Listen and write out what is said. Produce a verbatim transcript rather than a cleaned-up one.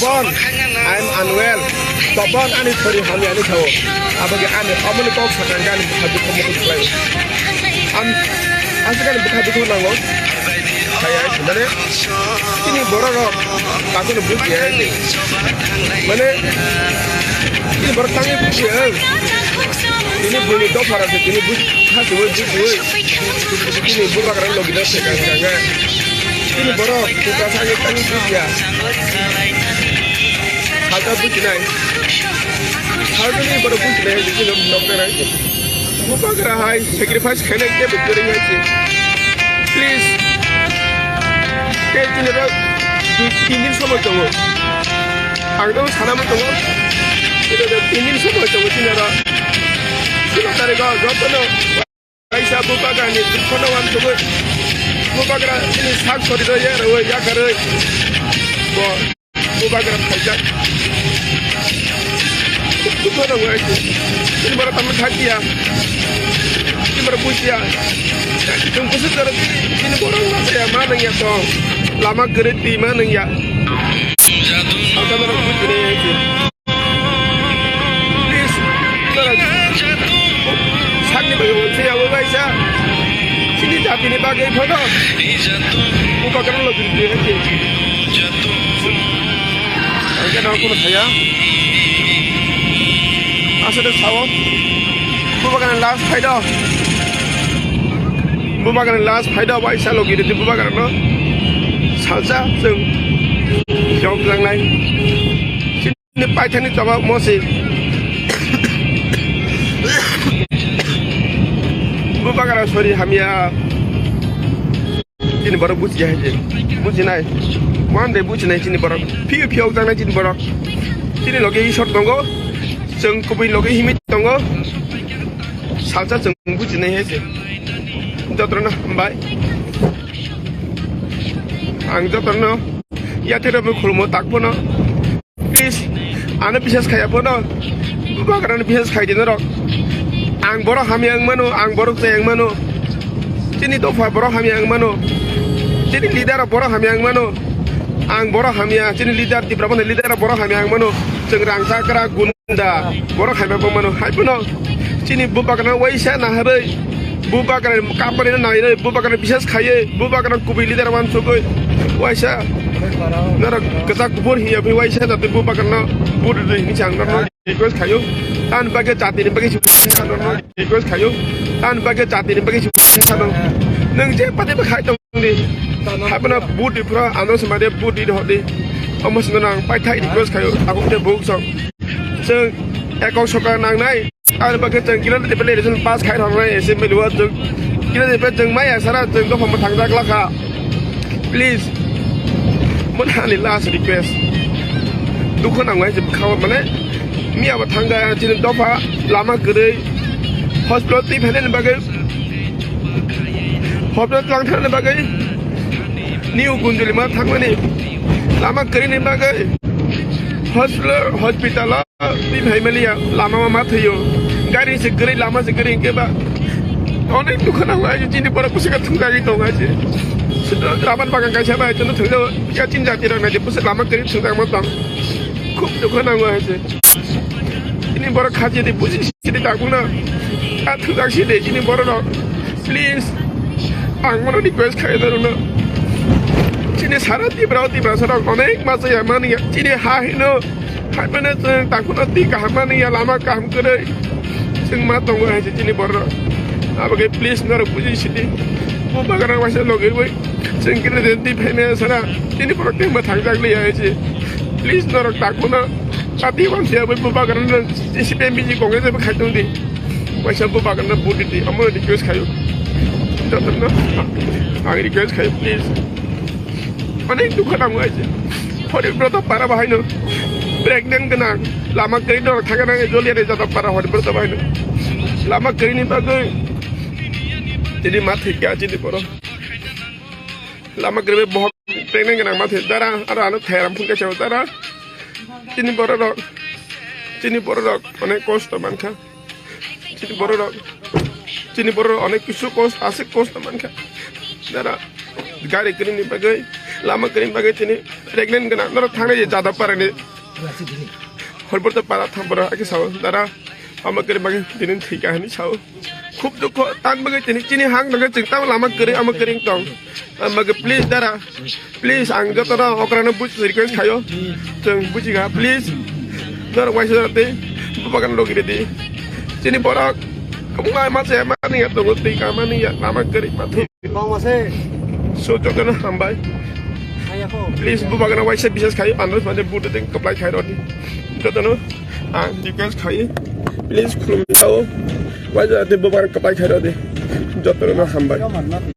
Bon, I am unwell. Tobon ani sori hamya ni thao. Abagi ani omoni kok sakang gani bukha dukho mukhu khlai. Am, asik ani bukha dukho nango. Kaya, mane, ini borok rok, aku ni buji ya. Mane, ini borok tangi buji ya. Ini bini dopha rok, ini buji, khasi woi buji woi. Ini bubagra logi da se kang kang. Ini borok, buka sa ye tani bujiya. Halta bujinai. Halta ni borok bujinai, bujinai, nok nai. Bubagra hai, sacrifice khainai, kebo kwrwi hai se. Please. Khe chini rok, dui, tin din somoi tongo. Ang no sana mo tongo. Chini rok, tin din somoi tongo, chini rok. Chini tari go, joto no. Kaisa bubagra ni dukhono wansugwi bubagra chini sak sori rw ya rw ya karwi bo bubagra phaijak. Dukhono wai chini bara tamni thakya, chini bara bujiya. Chwng kusu jora chini borok ma saya ma nangya tong, lama kwrwi twi ma nangya. Ang khe norok bujinai hai se. Please, norok sakni bagwi uansuk ya, o kaisa. Chini jatini bagwi photo. Bubagra logi rw hai se. Ang khe norok kuno saya. Aswk sao. Bubagra last phai do. Bubagra last phai do, waisa logi rw di bubagra no. Salsa chwng. Jok langnai. Chini paithani choba mosi. Bubagra sori hamya. Chini borok bujiya hai je. Bujinai. One day bujinai chini borok. Phiyo phiyo jangnai chini borok. Chini loge Isor tongo. Chwng kubui loge himwi tongo. Salsa chwng bujinai hai je. Jotono hambai. Ang jotono yathero bo khulmo takbono. Please, ano bisas khaya bono. Bubagrano bisas khai di norok. Ang borok hamya wng mano, ang borok chaya wng mano. Chini dopha borok hamya wng mano. Chini leader borok hamya wng mano. Ang borok hamya, chini leader Tipra Motha leader borok hamya wng mano. Chwng rang chakra gunda borok hamya wng mano. Hai bono chini bubagrano waisa naharwi, bubagrano kapari nairwi, bubagrano bisas khaiwi, bubagrano kubui leader wansugwi waisa norok kwchak kuphur hiya bai waisa jatwi bubagrano vote rwdi hinwi chang norok request khaio. Tamni bagwi jatini bagwi se sano request khaio. Tamni bagwi jatini bagwi se sano. Nwng je party bai khai tongdi. Habana vote di phra ano se mare vote di hodi. Omo se nang pai thai request khaio. Ako te buk song. Chwng ekong sokar nangnai. Tamni bagwi chwng kila de pele election pass khai thang nai assembly o chwng. Kila de pele chwng maya sara chwng dophang bo thang jak lakha. Please. Mona ani last request. Dukho nangnai je bwkha mane. Miya bo thangkha chini dopha lama kwrwi. Hospital twi phainani bagwi. Hospital twlang thangni bagwi. New Gunjulima thangmani. Lama kwrwini bagwi. Hospital, hospital o twi phaimaliya. Lama ma thwiyo. Gari se kwrwi, lama se kwrwi hwnkhe ba. Onek dukha nango aji chini borok bwswkha thwngjagwi tongo aji. Raban bagan kaisa bai chwngno thwngjago. Ya chini jati rok naidi bwswk lama kwrwi thwngjagma tong. Khub dukha nango aji. Chini borok khachi di buji sidi takuna. A thujak sidi chini borok rok. Please. Ang mono request khai da runa. Chini sara Tipra o Tipra sarok onek masa ya mani ya. Chini ha hino. Hai mane chwng takuna ti kaham mani ya lama kaham kwrwi. Chwng ma tongo hai chini borok rok. Abagwi please norok buji sidi. Bo bagarang waisa logirwi. Chwng kiri de di phaina sara. Chini borok tengma thangjak liya hai chi. Please norok takuna. Party wansi ya bai bubagra no C P M B J Congress bai khai tong di. Waisa bubagra no vote di, amo request khayo. Jotono ang request khayo, please. Onek dukha nango aise. Horibroto para bahaino pregnant gwnang, lama kwrwi norok thangna nango, joliya de jata para Horibroto bahaino. Lama kwrwini bagwi tini ma thwikha chini borok. Lama kwrwi bohok pregnant gwnang ma thwi dara, aro ano thairam phunukhe chao dara. Chini borok rok, chini borok rok onek kosto mankha. Chini borok rok, chini borok rok onek kisu kosto, aswk kosto mankha. Dara gari kwrwini bagwi, lama kwrwini bagwi chini pregnant gana, noro thangna ye jada parani. Horbor to para thang bora ake sao, dara, ama kere bagi tinin thika hani sao. Khub dukho, tan bagi tini chini hang nang ching tang lama kere, ama kere tong. Ama ke please dara, please ang joto no okra no buj request khayo. Cheng buji ga, please. Dara waisa dara te, bubagan logi de di. Chini borak, kamu ngai ma se ma ni ya tongo te ka ma ni ya, lama kere ma thu. Bang mase. So, jotono hambai. Hayako. Please, bubagana waisa bisas khai, andros mane buto teng kaplai khai rodi. Jotono, ang request khai. Please, khulum tao. Waisa te bubagana kaplai khai rodi. Jotono hambai.